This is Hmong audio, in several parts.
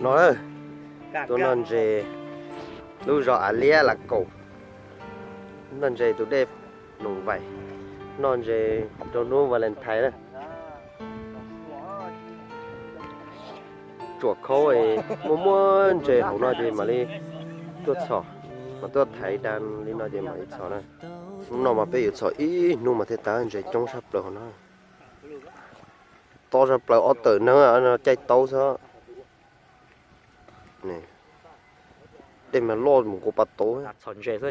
No, tuaj noj ntses lub zos Av Liab Las Kaum, noj ntses tus dej Noom Vais, noj ntses rau hnub Valentine na. Tsuam khaub, muaj muaj ntses hauv no ces mam li tuaj txhom, mas tuaj thaiv da li no ces mam li txhom na. Hnub no mas peb yuav txhom ib hnub mas thiaj tag, ntses coob tshaj plaws hauv no. Tob tshaj plaws, ob tawm neeg caij taub xwb. Dej mas loj mus nkaus pas tauv. Txhom ntses xwb.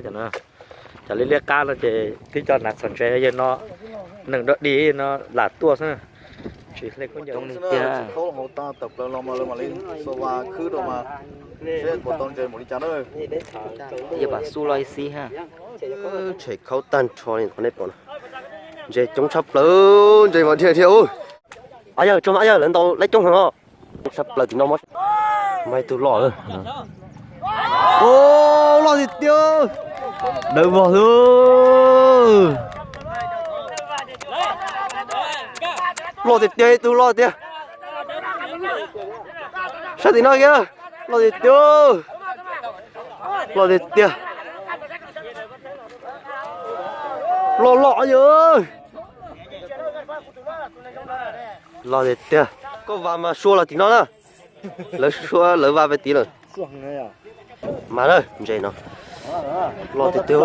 Cov liab liab qab no ces twb coj hnav txhom ntses, yawg no neeg dog dig no lam tuaj xwb. Tsis hle khaub ncaws. Tsis khaub hauv tawm plaws los mas lawv mam li xa vas khwb rau mas seb puas tau ntses npaum li cas na. Yog pas xub loj ib xib ha. Tshem khaub tag nrho li qhov nej pom no. Ntses coob tshaj plaws, ntses mas dhia dhia. Yawg, tso mas yawg, lawv ntaus laib coob heev os. Tshaj plaws tim no, mas ib tug loj. Loj tiag tiag. Dawb vog xwb. Loj tiag tiag, ib tug loj tiag. Sab tim no kiag. Loj tiag tiag. Loj tiag tiag. Loj loj yawg. Loj tiag tiag. Koj vas mas sua los tim no na. Lawv sua lawv vas pem tid lawm. Mas na, ntses no loj tiag tiag,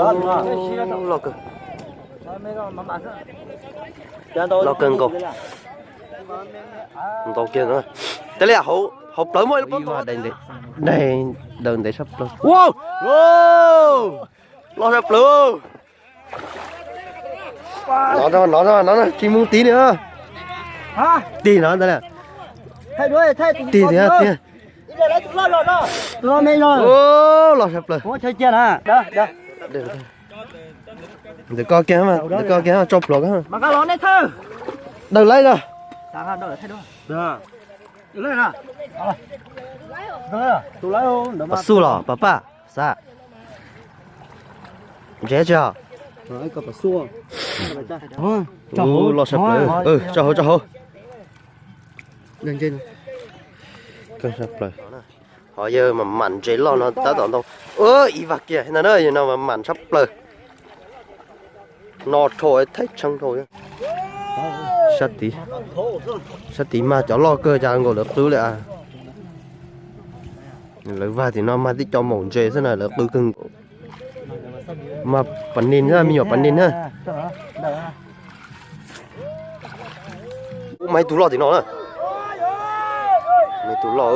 loj kawg. Loj kawg nkaus. Ntau kiag no. Tej li hauv plawv muaj ib lub pob, daig daws ntev tshaj plaws. Loj tshaj plaws. No no no, tsis mus tid na. Tig no ntag. Tig tiag tiag. Loj tshaj plaws. Ntawm koj kiag, ntawm koj kiag tso plhuav koj. Daws laib na. Pas xub los pas paj xav. Ntses tsis os. Loj tshaj plaws. Tso hauv, tso hauv. Kawg tshaj plaws. Ho yawg mam mam ntses loj no tab tom ntau. Ib vag kiag no na, yawg no mam mam tshaj plaws. No rho thaij tsheej rau. Sab tid, sab tid mas cov loj kawg cas nkaus lawv qw li. Lawv vag tim no mas tib co maum ntses xwb na, lawv qw kawg nkaus. Mas pas nis na, me nyuam pas nis na. Ub, mas ib tug loj tim no na. Mas ib tug loj,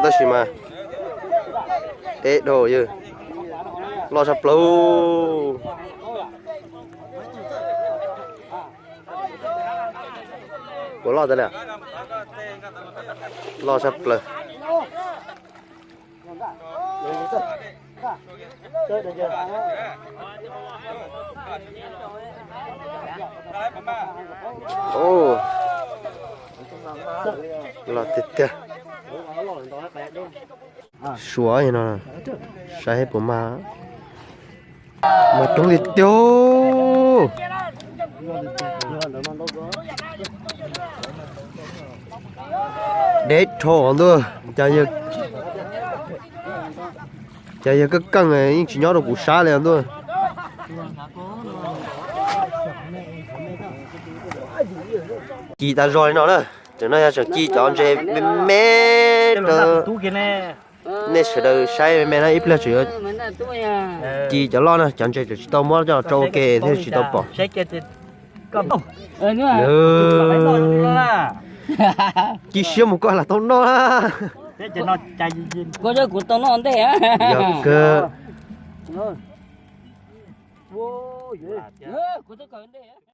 tab sis mas deb dhau yawg. Loj tshaj plaws. Puas loj tas li? Loj tshaj plaws. Loj tiag tiag. Suav no, saib puas mag. Mas coob tiag tiag. Deb dhau ntuj, cas yawg keej keej yeej tsis nyob rau kuv sab li ntuj. Ci tas zog li no na, tseem no yog tseem ci cov ntses me me rau. Nej sawv daws saib me me no ib pliag tseem yuav ci cov loj na, cov ntses tseem tsis tau muab coj tso ua ke thiaj tsis tau pom. Ci siab mus koj lam tau noj. Yog kawg.